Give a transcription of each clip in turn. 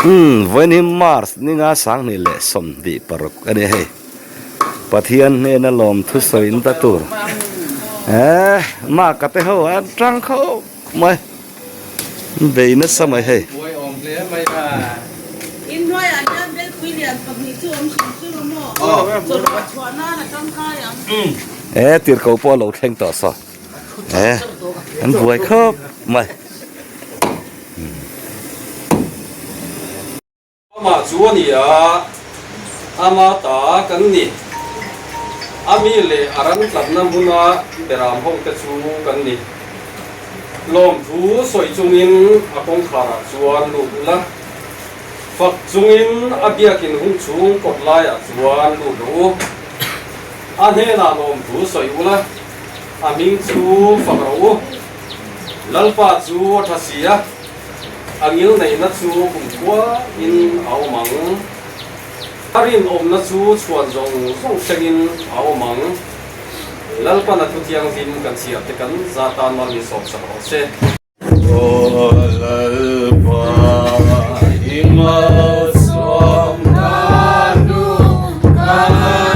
Umm vawiin hi March ninga 2026 a ni hei. Pathian hnena lawm thusawi in ta tur eh maka te ho an tang khawp mai an bei nasa mai hei. Eh tirhkoh pawh a lo thleng tawh saw eh an buai khawp mai. Amah chu a ni a, ama ta kan ni. A mi leh a ran tlatna hmuna beram hote chu kan ni. Lawmthu sawi chungin a kawngkharah chuan lut ula, fak chungin a biakin hung chhung kawt laiah chuan lut rawh u. A hnenah lawmthu sawi ula, a hming chu fak rawh u. Lalpa chu a tha si a. A ngilneihna chu kumkhua in a awm ang. A rinawmna chu chhuan zawng zawng thlengin a awm ang. Lalpan a thu thianghlim kan chhiar te kan za tan mal min sawm sak rawh se. Aw Lalpa, i malsawm ka nu ka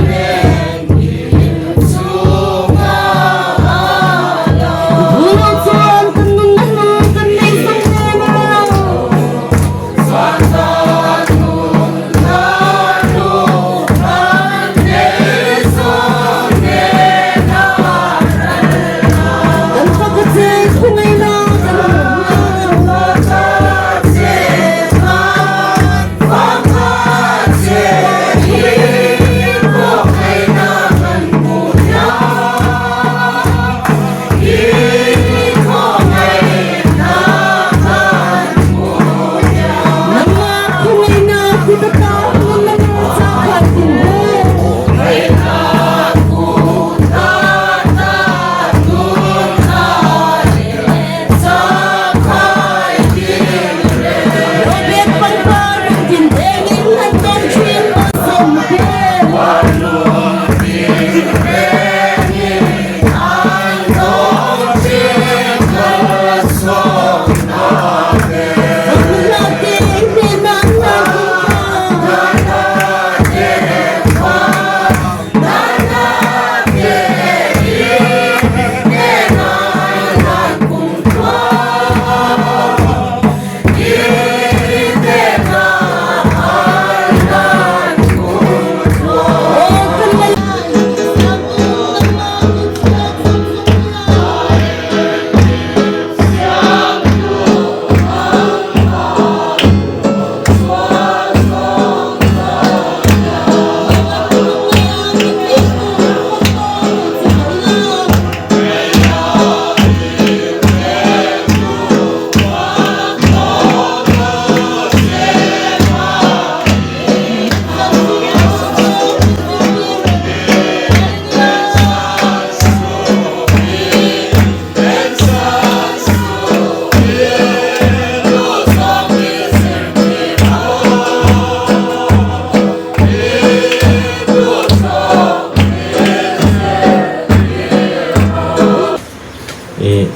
nen in chunga a lo.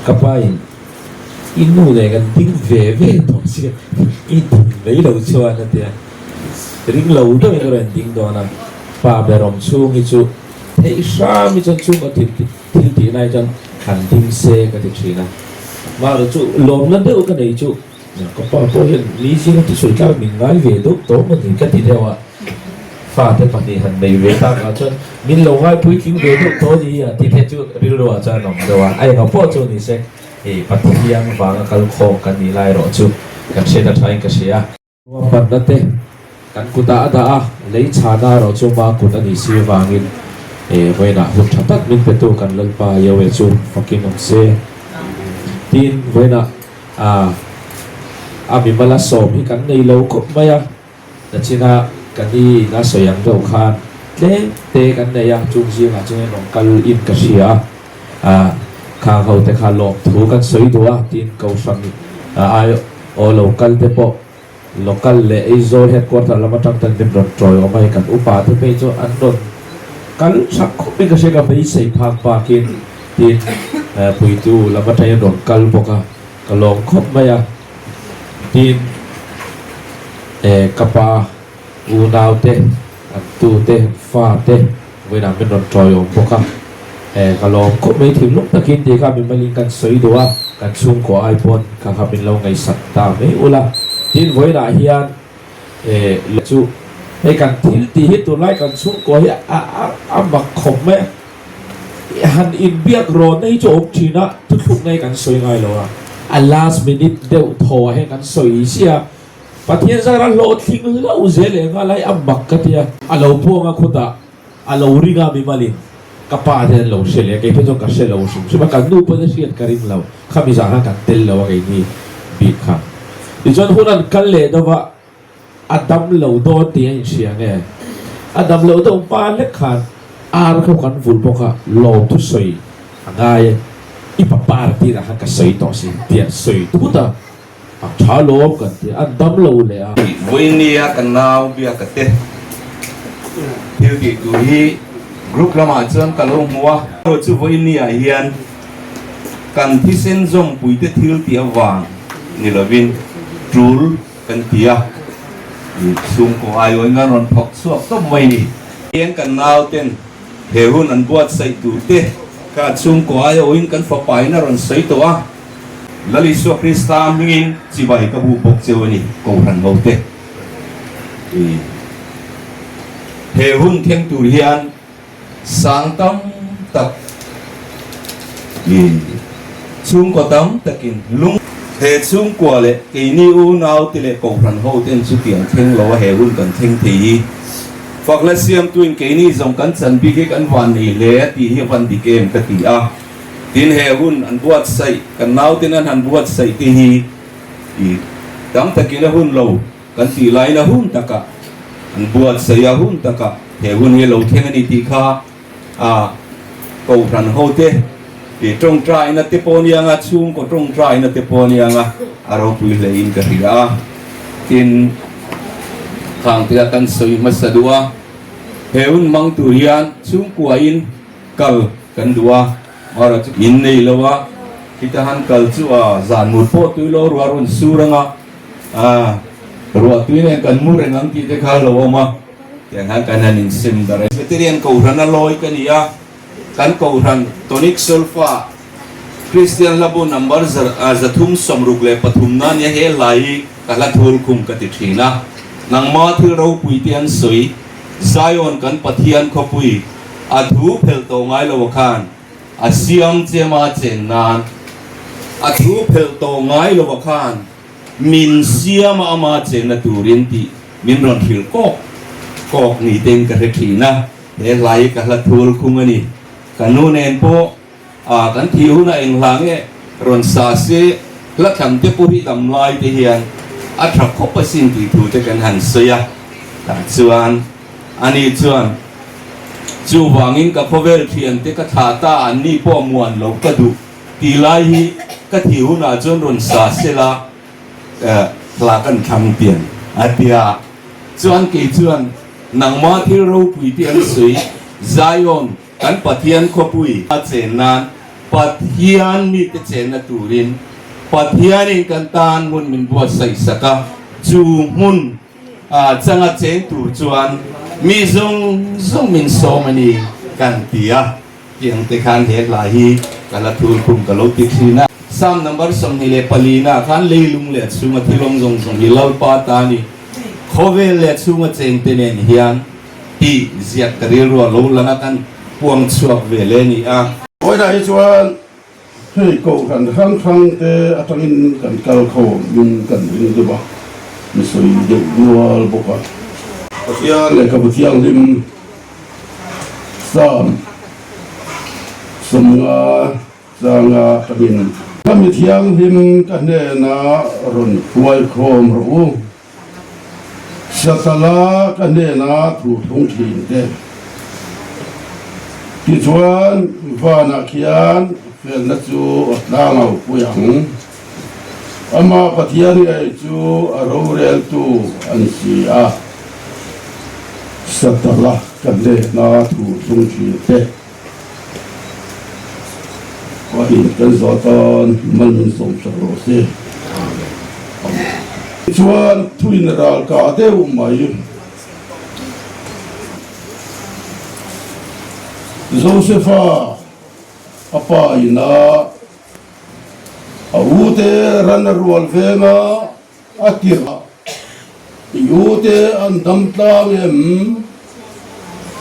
Ka pa in i nu nen kan ding ve ve tawh sia i din mai lo chuan a ti a, ring lo deuhin ka rawn ding dawn a, pa ber awm chhung hi chu theih hram hi chuan chhungkaw thil thil tih lai chuan han ding se ka ti thin a, mahrawh chu lawmna deuh ka nei chu ka pa pawh hian ni zinga thusawi tlak min ngai ve deuh tawh maw ni ka ti deuh a, fate pahnih han nei ve tak ah chuan min lo ngai puitling ve deuh tawh ni a tih te chu rilru ah chuan a awm deuh a, a engah pawh chu ni se hei Pathian vanga kalkhawm kan nih lai erawh chu kan hriat a thain ka hria. Ruahmanna te kan kutah a dah a, lei chhana erawh chu ma kut a nih si avangin vawiinah hun tha tak min petu kan Lalpa Yahweh chu fakin awm se. Tin, vawiinah a mimala sawm hi kan nei lo khawp mai a, nachina ka ni ina sawi ang deuh khan tlem te kan nei a, chung zingah chuan rawn kal in ka hria a, khang ho te kha lawmthu kan sawi duh a, tin Kohhran ai aw lo kal te pawh Local leh Aizawl headquarter lam atang ten min rawn tawi awm a hei kan upa te phei chu an rawn kal tha khawp in ka hria ka beisei phak bakin tin puitu lam atangin rawn kal bawk a ka lawm khawp mai a tin. Ka pa unau te, an tu te, an fa te vawiinah min rawn tawiawm bawk a. Ka lawm khawp mai thinlung takin tih kha mimalin kan sawi duh a, kan chhungkaw ai pawn kha kha min lo ngaihsak ta mai ula. Tin, vawiinah hian chu hei kan thil tih hi tunlai kan chhungkaw hi a mak khawp mai a. Han inbiak rawnna hi chu a awm thin a, thuthlukna hi kan sawi ngai lo a, a last minute deuh thaw ah hian kan sawi sia, Pathian zara hlawhtling hlauh zel leh nghal a, a mak ka ti a. A lo puang a khutah a lo ring a mimalin ka pa te an lo hre leh a, kei phei chuan ka hre lo hrim hrim a, kan nu pawn a hriat ka ring lo, khami zah khan kan tel lo a keini bik kha. Tichuan hun an kal leh deuh a. A dam lo dawn tih a inhria nge? A dam loh deuh hma hlek khan ar kho kan vulh bawk a, lawm thu sawi a ngai e. I papar tirah khan ka sawi tawh si tia sawi thut a, a tha lawm kan ti a, an dam lo leh a. Vawinia ka nau biaka te thil tih tur hi group lamah chuan ka lo hmu a. Chu vawinia hian kan thisen zawmpuite thil tih avang ni lovin tul Kan ti a, i chhungkaw aiawh in an rawn thawk chhuak tawp mai ni. Hian kan nauten he hun an buatsaih tur te kha chhungkaw aiawh in kan fapa in a rawn sawi tawh a. Lal Isua Krista hmingin chibai ka bu bawk cheu a ni, Kohhran ho te. I he hun thleng tur hian sang tam tak i chhungkaw tam takin lung. He chhungkua leh keini unau te leh kohhran ho ten chutiang thleng lo a he hun kan thleng thei hi fakna siamtuin keini zawng kan chan bik hi kan van nei hle a tih hi a van dik em ka ti a. Tin he hun an buatsaih kan nauten an han buatsaih te hi i tam takin a hun lo. Kan tih lain a hun takah an buatsaih a hun takah he hun hi a lo thleng a ni tih kha a Kohhran hote ih tawngtaina te pawh nia anga chhungkaw tawngtaina te pawh nia anga a ropui hlein ka hria a. Tin, khang te a kan sawi hmasa duh a, he hun hmang tur hian chhungkuain kal kan duh a, mara chu in nei lo a, khita han kal chu a zan mut pawh tui lo ruah rawn sur anga, A, ruahtui nen kan mu reng ang tih te kha a lo awm a, tiang khan kan han insem darh e. Presbyterian Kohhran a lawi ka ni a, kan Kohhran Tonic Solfa Kristian Hlabu number 363 na nia he hla hi ka hla thul khum ka ti thin a. Nangma thil ropui te an sawi, Zion kan Pathian khawpui a thu phelh tawh ngai lo khan, A siam chema chen nan a thu phelh tawh ngai lo a khan min siam a ama chenna turin tih min rawn hrilh kawk kawk ni tein ka hre thin a, he hla hi ka hla thul khung a ni. Ka nu nen pawh a kan thih hunah eng hla nge rawn sa se hla thlan te pawh hi dam lai te hian a tha khawp asin tih thu te kan han sawi a, tah chuan Ani chuan, Chuvangin ka khawvel thiante ka thlah ta an ni pawh muan lo ka duh tih lai hi ka thih hunah chuan rawn sa sela hla kan thlang pian a ti a. Chuan kei chuan, Nangmah thil ropui te an sawi, Zion, kan Pathian khawpui a chen nan Pathian mite chenna turin Pathianin kan tan hmun min buatsaih sak a, chu hmun A changa cheng tur chuan mi zawng zawng min sawm a ni kan ti a, tiang te khan he hla hi ka la thur khum ka lo ti thin a. Psalm number 24 na khan leilung leh a chhunga thil awm zawng zawng hi Lalpa ta a ni, khawvel leh a chhunga cheng te nen hian tih ziak ka rilru a lo lang a, kan puang chhuak ve le a ni a. Vawiinah hi chuan Hei kohhran hrang hrang te atangin kan kal khawm in kan ring deuh a, mi sawi deuh nual bawk a. Pathian lehkhabu thianghlim Psalm 50 changa atangin. Ka mi thianghlim ka hnena rawn hruai khawm rawh u. Satala ka hnena thu thlung thin te. Tichuan vanah khian felna chu a tlangau pui ang. Amah Pathian ngei chu a roreltu a ni si a. Satala ka hnena thu thlung thin te. Pawhin kan zawh tan mal min sawm sak rawh se. Amen. Tichuan thuin ral kah deuh mai. Josefa a pa ina a ute ran a rual venga a tirh a, I ute an dam tlang em?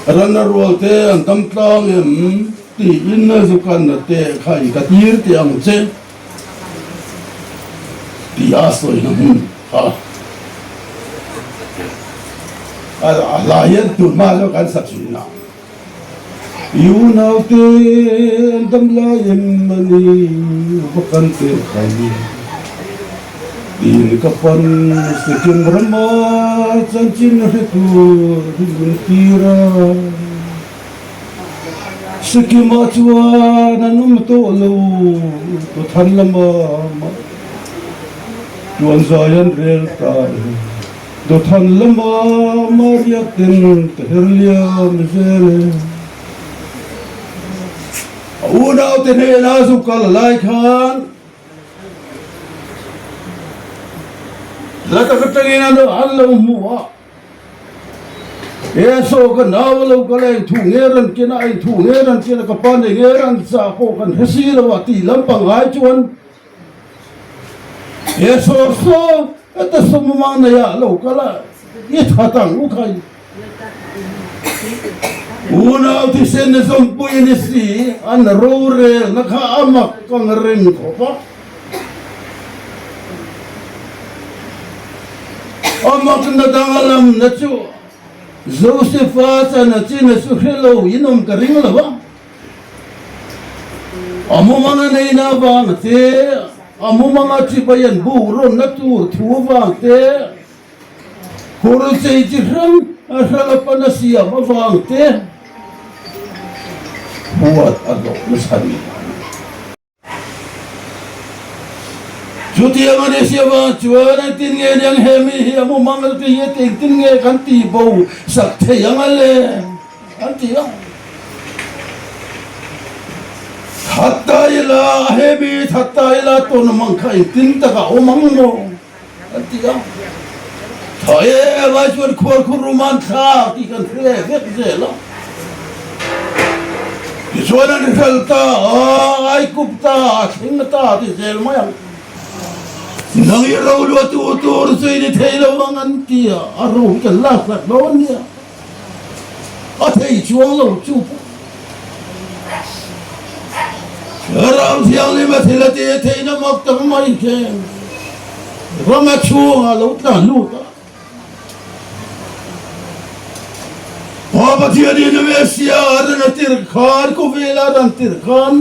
Ran a rual te an dam tlang em? Tiin a zukanna te kha i ka tir teh ang che tih a sawina hmun kha a hla hian tun hma zawk kan sa thin a. I unaute an dam lai em a ni va kan teh khai tiin ka pan Sikkim rama chanchin hre tur hi min tir a. Sikkim-ah chuan an awm tawh lo, Dawthan lama tuan zai an rel ta e. Dawthan lama Mariak ten ka her liam zel e. A unaute hnena zu kal lai khan la tak atangin an lo hmu a. Esau ka nau a lo kal a, eng thu nge ran ken a, eng thu nge ran ken a, ka pa nei nge ran chah pawh kan hre si lo a tih lampang ai chuan Esau saw heta sawmamang nei ah a lo kal a, i that ang u khai. Unau thisen a zawmpui a ni si, an rorelna kha a mak ang reng khawp a. A makna dang a lamna chu Josefa chan a chin a chu hre lo in awm ka ring lo a. A mumang a neina avang te, a mumang a chibai an buk rawnna tur thu avang te, Hur chei chi hrang a hrang a pan a siam avang te huat a hlawh nasa ni. Chutiang a ni si avang chuan engtin nge niang he mi hi a mumang te hi engtin nge kan tih bo sak thei ang a le an ti a. That ta ila he mi that ta ila tawn mang kha engtin tak a awm ang maw an ti a. Tha e lai chuan khuarkhur ruman thlak tih kan hre vek zel a. Tichuan an hrel ta a, Aigupta a thleng ta ti zel mai ang. Nang i ro lua tu tur chu i ni thei lo ang an ti a, a ro hi kan lak sak dawn nia. A thei chuang lo chu pawh. Ram Thianghlim a thil a ti a theihna mak tak mai khen rama chhungah lo tlan lut a. Pa Pathianin a Messia a rawn a tirh khan, khawvela a rawn tirh khan,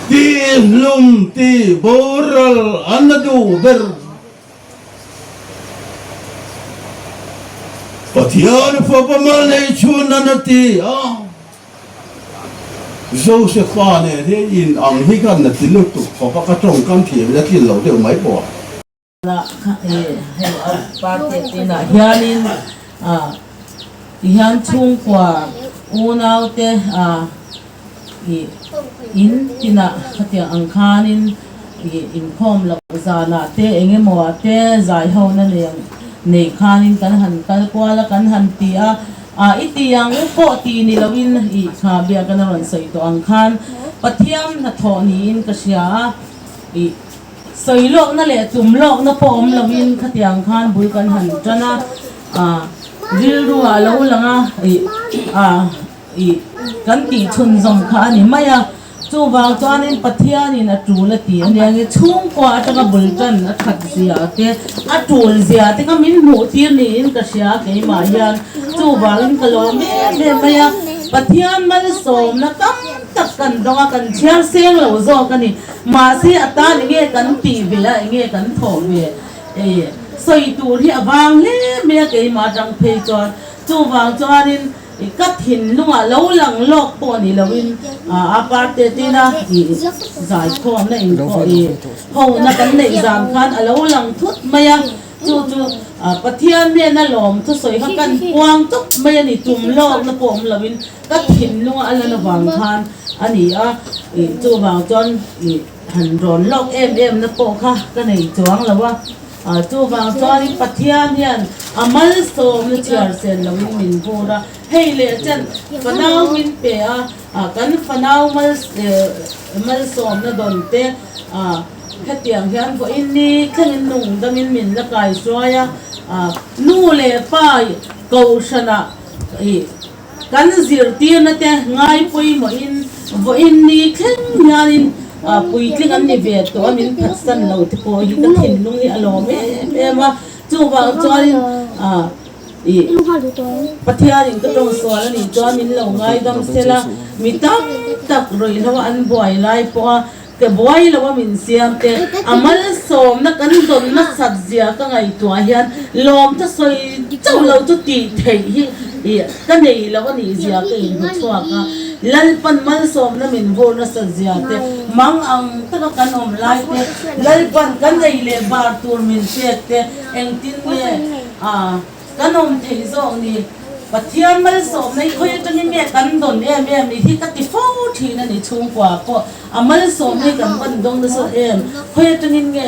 tihhlum, tihboral an la duh ber. Pathian fapa mal nei chhun an a ti a, Josefa nen hian in ang hi kan la ti lutuk khawp a, ka tawngkam thiam in a tlin lo deuh mai pawh a. Hei a party tinah hianin tihian chhungkua unaute ih in tinah khatiang ang khanin ih inkhawm loh zanah te eng emaw ah te zai ho na nei ang nei khanin kan han kal kual a kan han ti a ah i ti ang u pawh ti ni loin ih kha biakana rawn sawi tawh ang khan Pathian hnathawh niin ka hria a ih. Sawi lawkna leh tum lawkna pawh awm lovin khatiang khan bul kan han tan a, ah rilru ah lo lang a, ih ah ih kan tih chhunzawm kha a ni mai a. Chuvang chuanin Pathianin a tul a ti a nia nge chhungkua atanga bul tan a that zia te, a tul zia te kha min hmuh tir niin ka hria keimah hian. Chuvangin ka lawm em em mai a, Pathian malsawmna tam tak kan dawng a, kan chhiar seng lo zawk a ni. Mahse a tan enge kan tih ve a, enge kan thawh ve e sawi tur hi a vang hle mai a keimah atang phei chuan. Chuvang chuanin ka thinlungah lo lang lawk pawh ni loin a parte tina i zaikhawmna inpawh i hona kan neih zan khan a lo lang thut mai a. Chu chu Pathian hnena lawm thusawi kha kan puang tawp mai a ni, tum lawkna pawh awm loin ka thinlunga a lan avang khan a ni a, ih chuvang chuan ih. han rawn lawk em em na pawh kha ka nei chuang lo a, chuvang chuanin Pathian hian a malsawmna chhiar sen loin min vur a, hei leh chen fanau min pe a, kan fanau malsawmna dawn te hetiang hian vawiin ni thlengin nung damin min la kaihruai a, nu leh pa kohhranah ih. Kan zirtirna te ngai pawimawhin vawiin ni thleng hianin puitling an ni ve tawh a, min phatsan lo te pawh hi ka thinlung hi a lawm em em a, chuvang chuanin ih Pathianin ka tawngsual a nih chuan min lo ngaidam sela, mi tam tak ruihhlo a an buai lai pawha Ke buai lo a min siam te, a malsawmna kan dawn nasat zia ka ngaihtuah hian lawm ta sawi chauh lo chu tih theih hi ka nei lo a nih zia ka inhmu chhuak a. Lalpan malsawmna min vur nasat zia te, mang ang taka kan awm lai te, Lalpan kan ei leh bar tur min pek te, engtin nge a kan awm theih zawk ni? Pathian malsawmna hi khawi atangin nge kan dawn em em ni hi ka ti fo thin a ni chhungkua pawh. A malsawm hi kan van dawng nasa em? Khawi atangin nge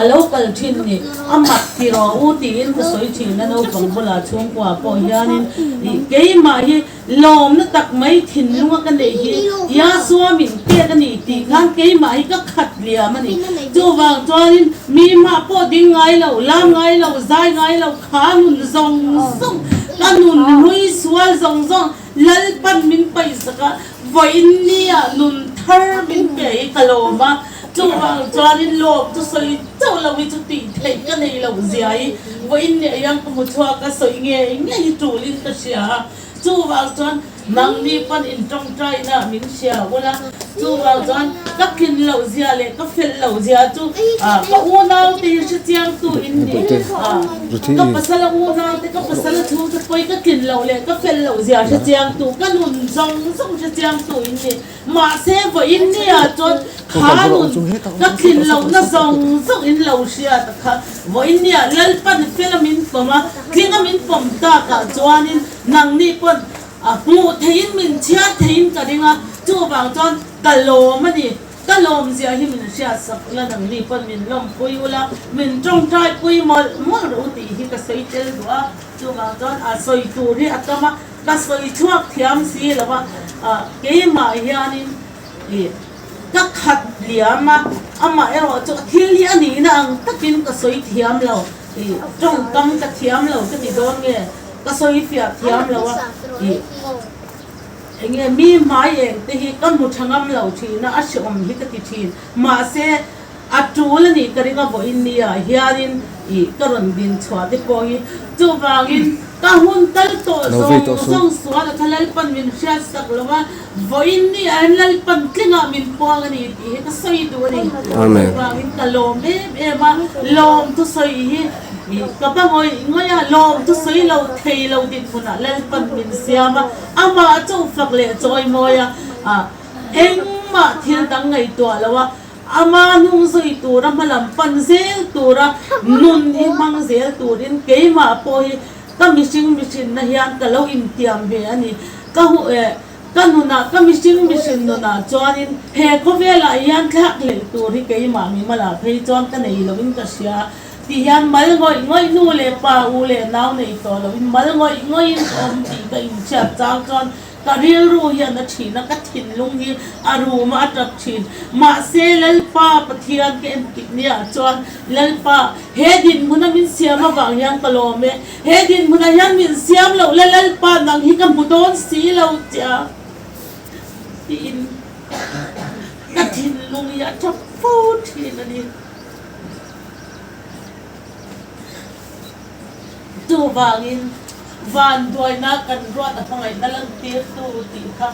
a lo kal thin ni? A mak ti rawh u tiin ka sawi thin a, naupang bulah chhungkua pawh hianin ih keimah hi lawmna tak mai thinlunga ka neih hi Yahshua min pek a ni tih khan keimah hi ka khat liam a ni. Chuvang chuanin mi hmah pawh ding ngai lo, lam ngai lo, zai ngai lo kha nun zawng zawng, ka nun hlui sual zawng zawng Lalpan min paihsak a, vawiin nia nun thar min pe hi ka lawm a, chuvang chuanin lawm chu sawi chauh lo hi chu tih theih ka nei loh zia hi vawiin nia hian ka hmu chhuak a, sawi ngei ngei hi tulin ka hria a, chuvang chuan nangni pawn in tawngtaina min hria ula, chuvang chuan ka tlin loh zia leh ka fel loh zia chu ka unaute hi hrechiangtu in ni a. Ka pasala unaute, ka pasala chhungte pawi ka tlin loh leh ka fel loh zia hre chiangtu, ka nun zawng zawng hre chiangtu in ni. Mahse, vawiin nia chuan kha nun ka tlin lohna zawng zawng in lo hriat a kha. Vawiin nia Lalpan fela min pawm a, tlinga min pawm takah chuanin nangni pawn a hmuh theihin min chhiar theihin ka ring a, chuvang chuan ka lawm a ni. Ka lawmzia hi min hriat sak ula, nangni pawn min lawmpui ula, min tawngtai pui mawlh mawlh rawh u tih hi ka sawi tel duh a, chuvang chuan a sawi tur hi a tam a, ka sawi chhuak thiam si lo a, keimah hianin ih ka khat liam a, amah erawh chu thil hi a nihna ang takin ka sawi thiam lo, ih tawngkam ka thiam lo ka ti dawn nge, ka sawi fiah thiam lo a, ih. Enge mi hmai eng te hi ka hmu tha ngam lo thin a, a hreawm hi ka ti thin. Mahse, a tul a nih ka ring a vawiin nia hianin ih ka rawn din chhuah te pawh hi chuvangin ka hun kal tawh zawng zawng sual a kha Lalpan min hriat sak lo a, vawiin nia hian Lalpan tlingah min puang a ni tih hi ka sawi duh a ni. Chuvangin ka lawm em em a, lawm thusawi hi. Ka pa ngawih ngawih a, lawm chu sawi lo thei lo dinhmunah Lalpan min siam a, amah chu fak leh chawi mawi a, engmah thil dang ngaihtuah lo a, ama hnung zui tura hmalam pan zel tura nun hi hmang zel turin keimah pawh hi ka mihring mihrinna hian ka lo intiam ve a ni. Ka hu eh. Ka nunah, ka mihring mihrin nunah chuanin he khawvelah hian thlak hlelh tur hi keimah mimalah phei chuan ka nei loin ka hria tih hian mal ngawih ngawih nu leh pa, u leh nau nei tawh loin mal ngawih ngawihin ka awm tih ka inhriat chang chuan ka rilru hian a thin a, ka thinlung hi a rum a, a tap thin. Mahse, Lalpa Pathian ka entik niah chuan Lalpa, he dinhmuna min siam avang hian ka lawm e. He dinhmunah hian min siam loh la Lalpa nang hi ka hmu dawn si lo che a tiin ka thinlung hi a tap fo thin a ni. Chuvangin vanduaina kan ruat a hmangaihna lantirtu tih kha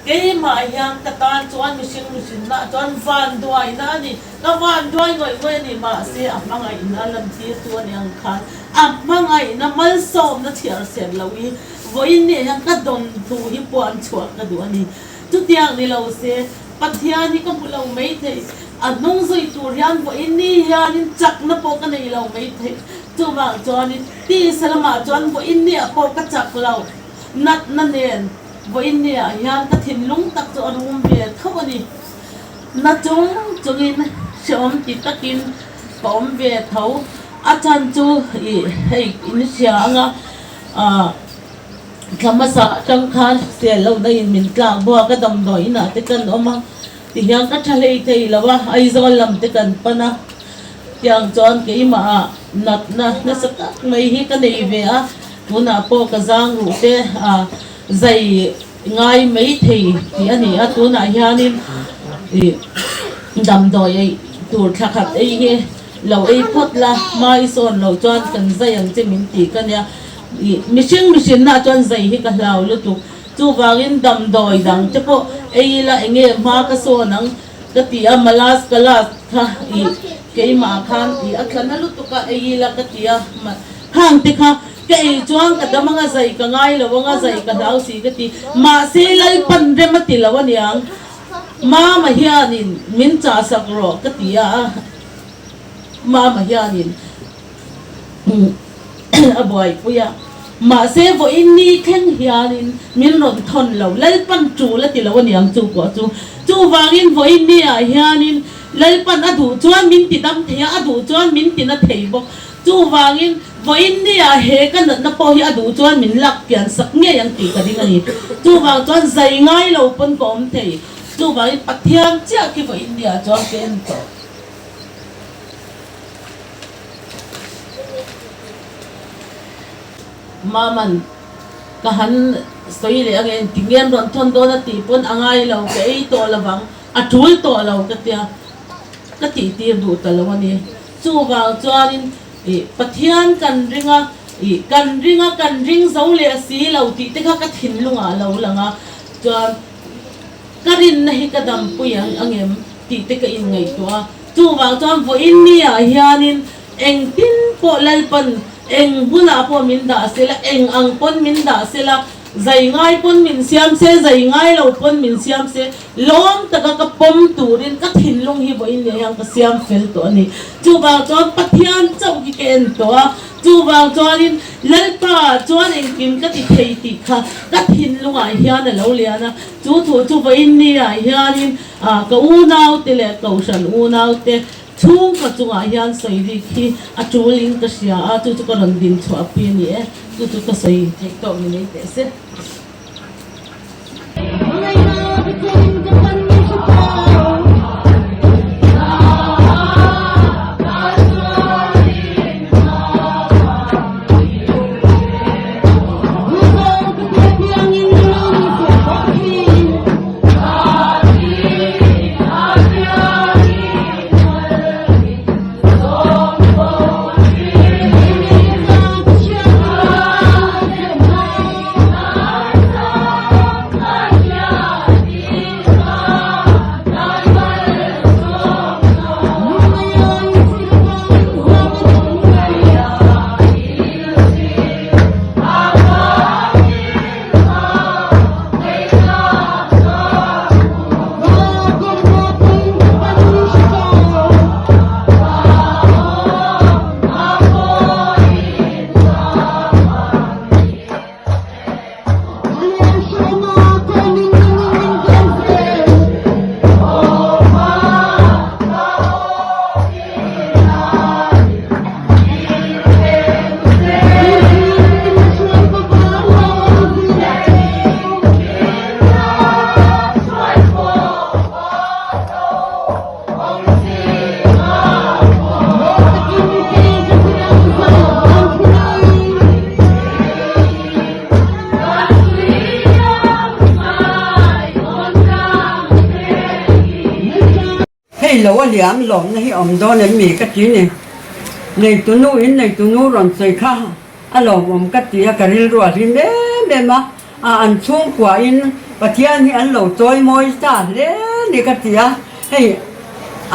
Keimah hian ka tan chuan mihring mihrinna chuan vanduaina a ni. Ka vanduai ngawih ngawih a ni. Mahse, a hmangaihna lantirtu a ni ang khan a hmangaihna malsawmna chhiar ser lo hi vawiin nih hian ka dawn thu hi puan chhuah ka duh a ni. Chutiang ni lo se, Pathian hi ka hmu lo mai thei. A hnung zui tur hian vawiin ni hianin chakna pawh ka nei lo mai thei. Chuvang chuanin tisa lamah chuan vawiin niah pawh ka chak lo. Natna nen. Vawiin niah hian ka thinlung tak chu a rum ve tho a ni. Na chung chungin hrehawm ti takin ka awm ve tho. A chhan chu i hei in hria anga ah thla hmasa atang khan hrisel lohna in min tlak buak a damdawi inah te kan awm a tihian ka tha hlei thei lo a Aizawl lam te kan pan a tiang chuan keimah ah natna nasa tak mai hi ka nei ve a tunah pawh ka zang ruh te ah zai ngai mai thei tih a ni a tunah hianin ih damdawi ei tur thla khat ei hi lo ei phawt la hma i sawn loh chuan kan zai ang che min tih ka nia ih mihring mihrinna chuan zai hi ka hlau lutuk chuvangin damdawi dang te pawh ei ila eng nge hma ka sawn ang ka ti a malas kalas kha ih keimah khan ih a tla na lutuk a ei ila ka ti a khang te kha Ka ei chuan ka dam anga zai ka ngai lo anga zai ka hlau si ka ti. Mahse Lalpan rem a ti lo aniang. Mama hianin min chahsak rawh ka ti a, Mama hianin a buaipui a. Mahse vawiin ni thleng hianin min rawn thawn lo. Lalpan tul a ti lo aniang chu pawh chu. Chuvangin vawiin ni ah hianin Lalpan a duh chuan min ti dam thei a, a duh chuan min ti na thei bawk. Chuvangin, vawiin nia he ka natna pawh hi a duh chuan min lak pian sak ngei ang tih ka ding a ni. Chuvang chuan zai ngai lo pawn ka awm thei. Chuvangin Pathian chiah khi vawiin nia chuan ka en tawh. Maman, ka han sawi leh ange engti nge an rawn thawn dawn a tih pawn a ngai lo, ka ei tawh lovang, a tul tawh lo ka tia, ka tihtir duh ta lo a ni. Chuvang chuanin ih Pathian kan ring a, ih kan ring a, kan ring zo leh si lo tih te kha ka thinlungah a lo lang a, chuan ka rinna hi ka dampui ang angem tih te ka inngaihtuah a. Chuvang chuan vawiin niah hianin engtin pawh Lalpan eng hunah pawh min dah sela, eng ang pawn min dah sela, Zai ngai pawn min siam se, zai ngai lo pawn min siam se, lawm taka ka pawm turin ka thinlung hi vawiin leh hian ka siam fel tawh a ni. Chuvang chuan Pathian chauh hi ka en tawh a, chuvang chuanin Lalpa chuan engkim ka ti thei tih kha ka thinlungah hian a lo lian a, chu thu chu vawiin niah hianin ka unaute leh Kohhran unaute chhungkaw chungah hian sawi bik hi a tulin ka hria a, chu chu ka rawn din chhuahpui a ni e. Chu chu ka sawi theih tawk ni mai teh se. Hei lo a liam lawmna hi awm dawn em mi ka ti ni. Neitunu in neitunu rawn sawi kha a lawmawm ka ti a, ka rilru a hlim em em a, a an chhungkua in Pathian hi an lo chawi mawi ta hle ni ka ti a, hei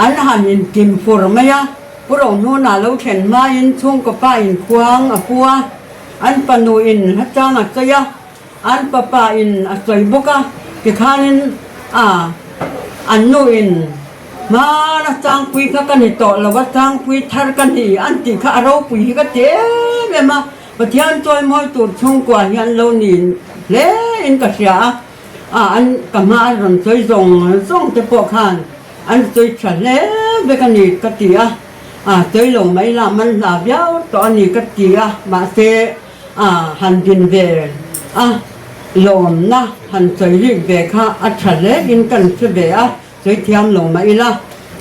an han inkim fur mai a, Pu Rohnuna lo thlen hmain chhungkaw pa in khuang a pu a, an fanu in hachang a sawi a, An papa in a sawi bawk a, tikhanin a an nu in hmana changpui kha ka ni tawh lo a, changpui thar ka ni an tih kha a ropui hi ka ti em em a, Pathian chawimawi tur chhungkua hi an lo ni hle in ka hria a, a an ka hma an rawn sawi zawng zawng te pawh khan. An sawi tha hle vek a ni ka ti a, a sawi lo mai la man hla viau tawh a ni ka ti a, mahse a han din ve a lawmna han sawi rik ve kha a tha hle in kan hre ve a, sawi thiam lo mah ila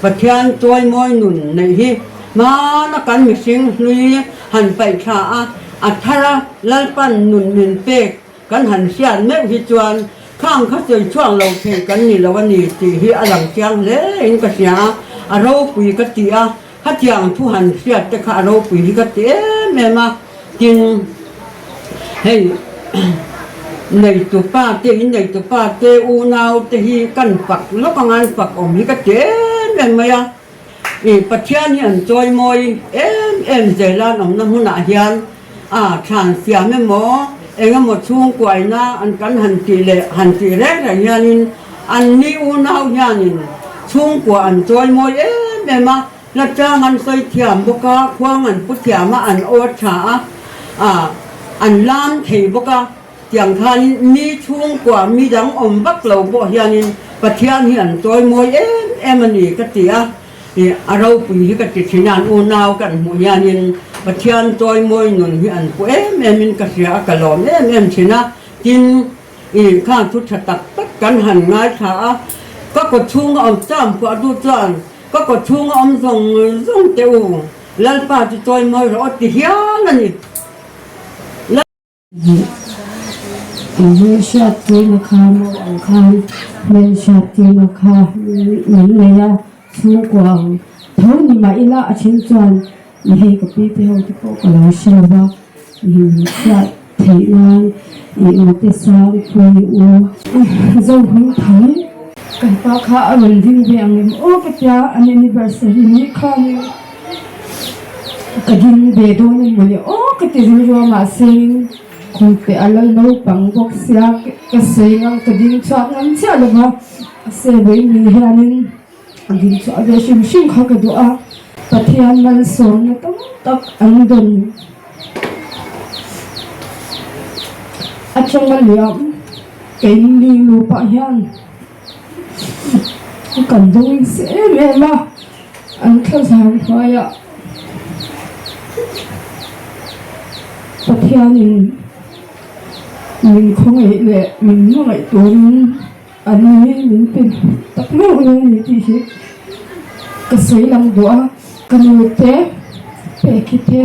Pathian chawimawi nun neih hi hmana kan mihring hlui han paih thla a, a thar a Lalpan nun min pek Kan han hriat meuh hi chuan khang kha sawi chhuak lo thei kan ni lo a ni tih hi a lang chiang hle in ka hria a, a ropui ka ti a, khatiang thu han hriat te kha a ropui hi ka ti em em a, tin hei neitupa te in neitupa te unau te hi kan fak lawk anga an fak awm hi ka ti em em mai a, ih Pathian hi an chawimawi em em zel a an awmna hmunah hian. A thlan siam emaw, eng emaw chhungkuaina an kan han tih leh han tih reng reng hianin an ni unau hianin chhungkua an chawimawi em em a, hlatang an sawi thiam bawk a, khuang an pu thiam a, an aw tha a, a an lam thei bawk a, tiang khanin mi chhungkua mi dang awm vak lo pawh hianin Pathian hi an chawimawi em em a ni ka ti a. Ih a ropui hi ka ti thin a, an unau kan hmuh hianin Pathian chawimawi nun hi an pu em em in ka hria a, ka lawm em em thin a, tin ih khang thu tha tak tak kan han ngaithla a, ka kaw chhunga awm cham phuah duh chuan ka kaw chhunga awm zawng zawng teh u, Lalpa chu chawimawi rawh aw ti hial a ni. Hmelhriat tirna kha maw ang khan hmelhriat tirna kha min nei a, chhungkua ang tho ni mah ila a then chuan i hei ka pi te ho te pawh ka lo hre lo va, min hriat theih nan i mate sang pui u. Zohming thang kan pa kha a rawn ding ve ang em aw ka tia an anniversary ni khanin. Ka ding ve dawn a mawle aw ka ti rilru a mahse khum te a la naupang bawk sia ka sawi ngam ka ding chhuak ngam chiah lo va mahse vawiin hianin a ding chhuah ve hrim hrim kha ka duh a Pathian malsawmna tam tak an dawn atanga liam keini nupa hian. Kan dawng se em em a, an thla zan hnuaiah Pathianin min khawngaih leh min hmangaih turin an ni min pe tak meuh mai a ni tih hi ka sawi lang duh a, ka nu te peki te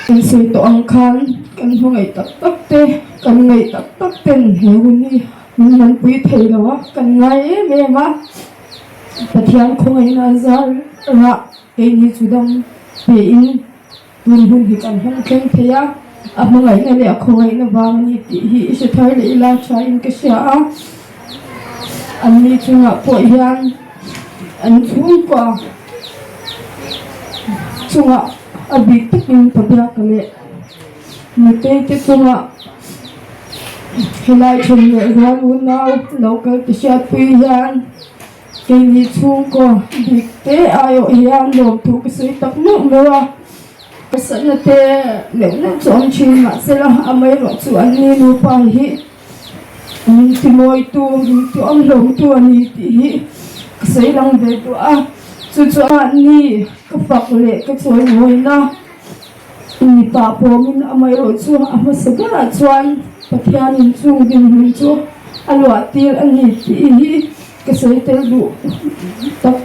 kan sawi tawh ang khan kan hmangaih tak tak te kan ngaih tak tak ten he hun hi. Min han pui thei lo a, kan ngai em em a, Pathian khawngaihna zar rah keini chu dam pe in tun hun hi kan hmang thleng thei a, a hmangaihna leh a khawngaihna vang a ni tih hi i hre thar leh ila tha in ka hria a, an ni chungah pawh hian an chhungkua chungah a bik takin ka biak leh. Nutei te chungah helai then leh rual unau lo kal ti hriatpui hian keini chhungkaw bik te aiawh hian lawmthu ka sawi tak meuh meuh a, harsatna te neuh neuh chu awm thin mahsela amaherawh chu an ni nupa hi min ti mawitu min ti awm hlawmtu a ni tih hi ka sawi lang ve duh a, chu chu mahni ka fak leh ka chawimawina. Mipa pawmin amaherawh chu a hmasa berah chuan Pathianin chung dinhmun chu a luah tir a ni tih hi ka sawi tel duh tak.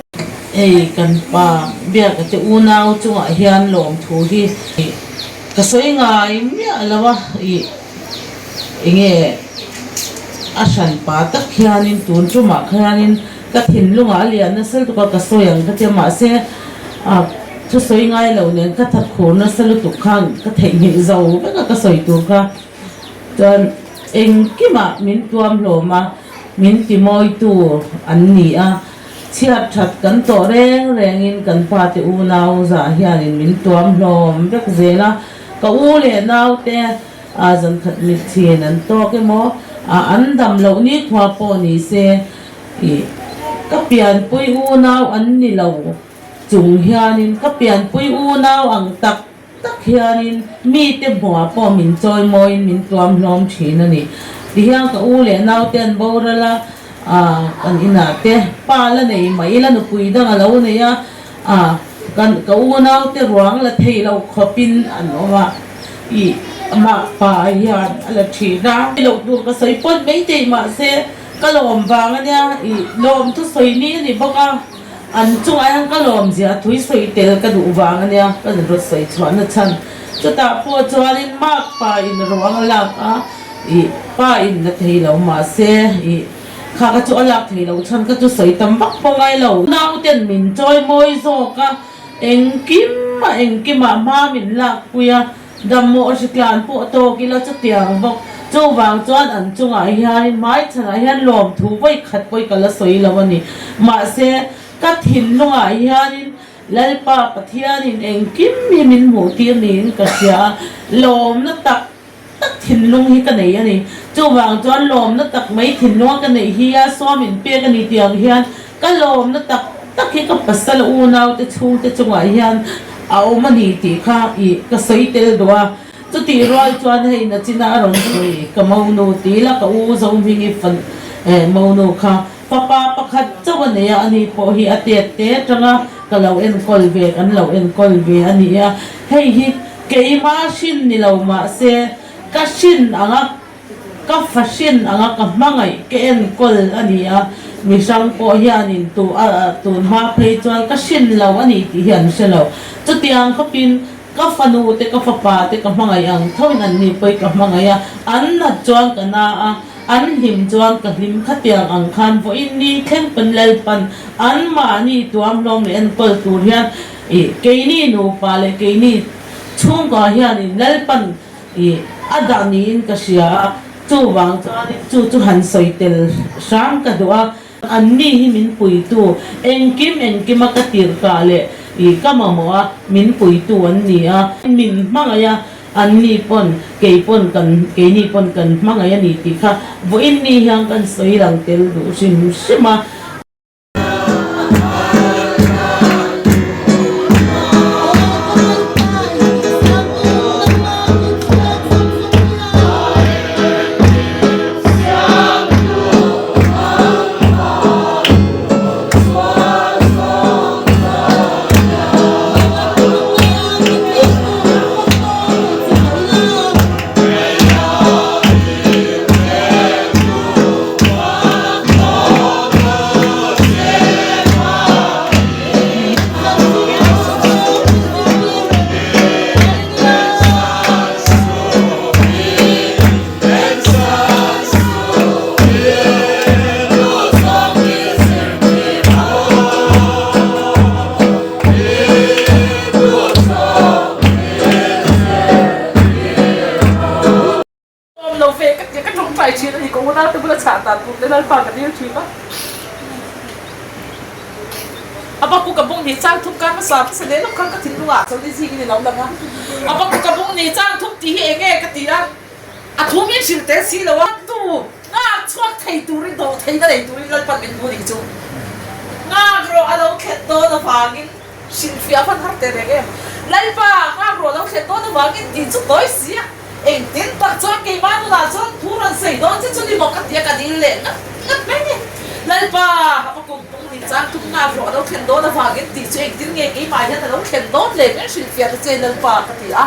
Hei kan pa Biaka te unau chungah hian lawmthu hi ka sawi ngai miah lo a, ih enge a hran pa tak hianin tun tumah khianin ka thinlungah a lian nasa lutuk a ka sawi ang ka tia mahse a Thusawi ngai lo nen ka that khur nasa lutuk khan ka theihnghilh zo vek a ka sawi tur kha chuan engkimah min tuam hlawm a, min ti mawitu an ni a, chhiat that kan tawh reng rengin kan pate unau zah hianin min tuam hlawm vek zel a, ka u leh naute a zankhat mitchhin an tawk emaw a an dam loh nikhua pawh ni se ih ka pianpui unau an ni lo. Chung hianin ka pianpui unau ang tak tak hianin mite hmuah pawh min chawimawiin min tuam hlawm thin a ni. Tihian ka u leh naute an boral a, A kan inah te pa la nei mai ila nupui dang a lo nei a, a kan ka unau te ruang la thei lo khawpin an awm a, ih makpa hian a la thin a. Loh tur ka sawi pawt mai thei mahse ka lawm vang a nia, ih lawm thu sawi ni a ni bawk a, an chungah hian ka lawm zia thui sawi tel ka duh vang a nia ka rawn sawi chhuahna chhan. Chutah pawh chuanin makpa in ruang a lak a. Ih, pa in la thei lo mahse ih, kha ka chu a lak thei lo chhan ka chu sawi tam vak pawh ngai lo. Nauten min chawi mawi zawk a, engkim a engkim ah hma min lak pui a, damawh hritlan pawh tawk ila chutiang bawk. Chuvang chuan an chungah hianin hmaichhanah hian lawmthu vawi khat pawh ka la sawi lo a ni. Mahse, ka thinlungah hianin Lalpa Pathianin engkim hi min hmuh tir niin ka hria a, lawmna tak tak thinlung hi ka nei a ni. Chuvang chuan lawmna tak mai thinlunga ka neih hi a sawm inpek a ni tih ang hian ka lawmna tak tak hi ka pasal unaute chhungte chungah hian a awm a ni tih kha ih ka sawi tel duh a. Chutih rual chuan hei nachina a rawn sawi ka monu ti ila ka u Zohmingi fan eh monu kha fapa pakhat chauh a nei a, ani pawh hi a tet te atanga ka lo enkawl ve kan lo enkawl ve a ni a. Hei hi Keimah hrin ni lo mahse ka hrin anga ka fa hrin anga ka hmangaih ka enkawl a ni a, mi hrang pawh hianin tu a tun hma phei chuan ka hrin lo a ni tih hi an hre lo. Chutiang khawpin ka fanu te ka fapa te ka hmangaih ang thoin an ni pawhin ka hmangaih a, an nat chuan ka na a, an hlim chuan ka hlim khatiang ang khan vawiin ni thleng pawn Lalpan anmahni tuamhlawm leh enkawl tur hian Ih, keini nupa leh keini chhungkua hianin Lalpan ih a dah niin ka hria a, chuvang chuanin chu chu han sawi tel hram ka duh a, anni hi min puitu, engkim engkima ka tirhkah leh ih ka mamawh a, min puitu an ni a, min hmangaih a, anni pawn kei pawn kan keini pawn kan hmangaih a ni tih kha vawiin ni hian kan sawi lang tel duh hrim hrim a. Awm lo ve ka tia ka tawngtai thin a ni ka unau te bula chhah dan tur te Lalpa ka dil thin a. A baku ka bung ni chang thum khan hmasa hmasa leh lawk khan ka thinlung ah chuan i zing in i lo lang a. A baku ka bung ni chang thum tih hi eng nge ka ti a, a thu min hrilh tel si lo a. Tu nghak chhuak thei turin dawh theihna nei turin Lalpan min hmu nih chu. Nghak rawh a lo thlen dawn avangin hrilhfiah hman har teh reng em. Lalpa nghak rawh a lo thlen dawn avangin tih chu tawi si a. Engtin tak chuan keimah nunah chuan thu rawn sawi dawn che chu ni maw ka tia ka dil leh ngat ngat mai ni. Lalpa, a va kum pung ni chang tum nghak rawh a lo thlen dawn avangin tih chu engtin nge keimah hian a lo thlen dawn le min hrilhfiah ta che Lalpa ka ti a.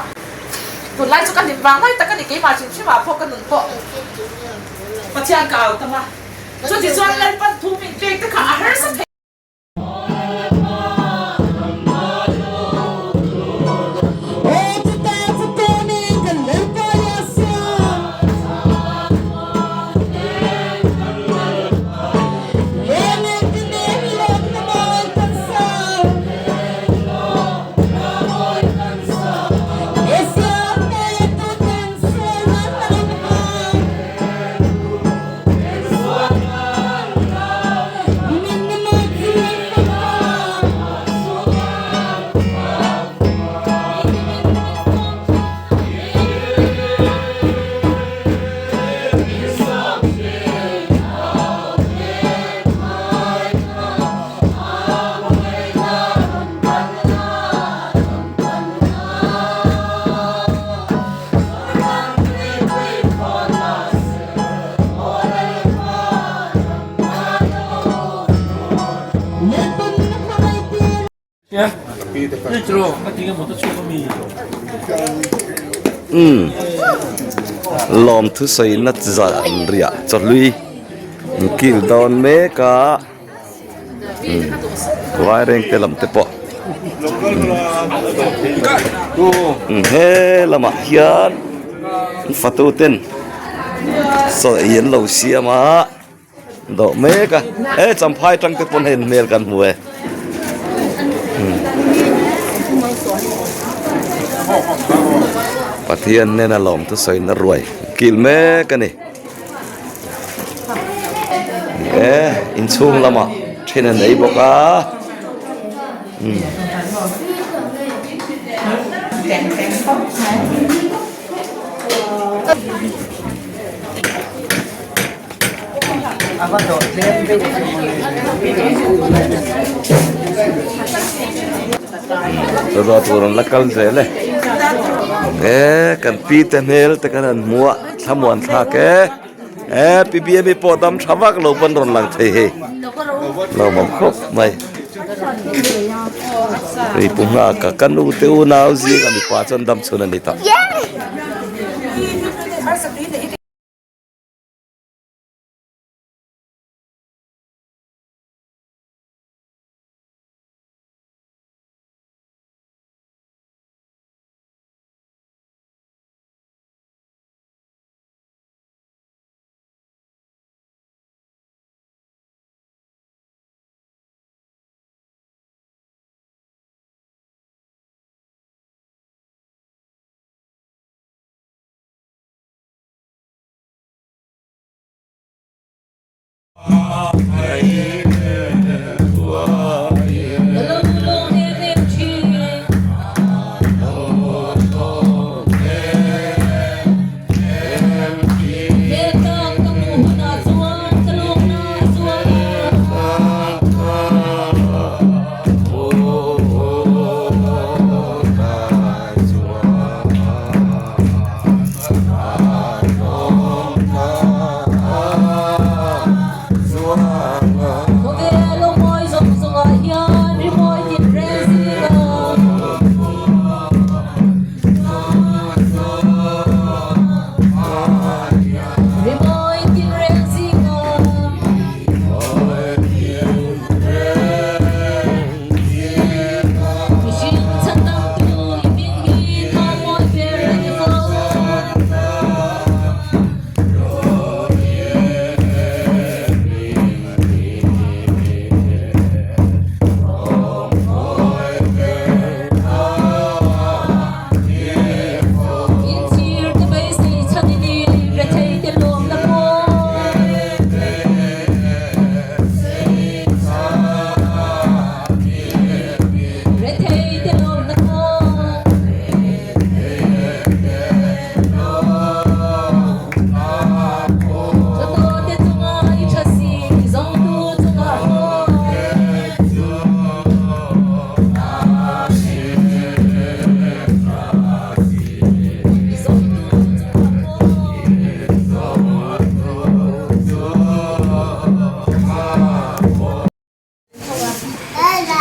Tunlai chu ka hlim vang lai tak a ni keimah hrim hrimah pawh ka nun pawh Pathian ka au tam a. Chutichuan Lalpan thu min pek te kha a harsa thei. Umm lawmthu sawina zan riah chawhlui kil dawn mek a umm vairengte lam te pawh umm he lamah hian fatu ten chaw ei an lo siam a. Dawh mek a he champhai tang te pawn hei hmel kan hmu e Pathian hnena lawm thu sawina ruai kil mek a ni e inchhung lamah then an ei bawk a. Ruah tur an la kal zel e e kan pi te hmel te kan han hmu a thlamuan thlak e e pi biami pawh dam tha vak lo pawn rawn lang thei hei lawmawm khawp mai hei pu nghaka ka nu te unau zinga mipa chuan dam chhun a ni tawh.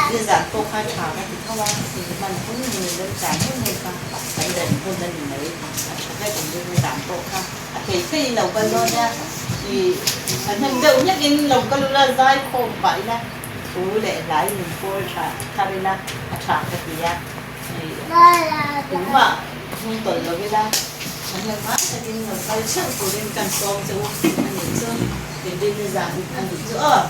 Nizan pawh kha tha ka ti tho a, hman hun hun remchang hun hun kha kan rem hun a ni mai, a tha vek ang chu nizan pawh kha a thei thei in lo kal dawn nia, ih a hnem deuh hlek in lo kal ula zai khawm pah ila thu leh hlai min pawl tha thar ila a tha ka ti a, ih tumah hnung tawlh lo ila a hnem ngai takin lo kal theuh turin kan sawm che u a nih chu, inrin nizan a nih chu aw.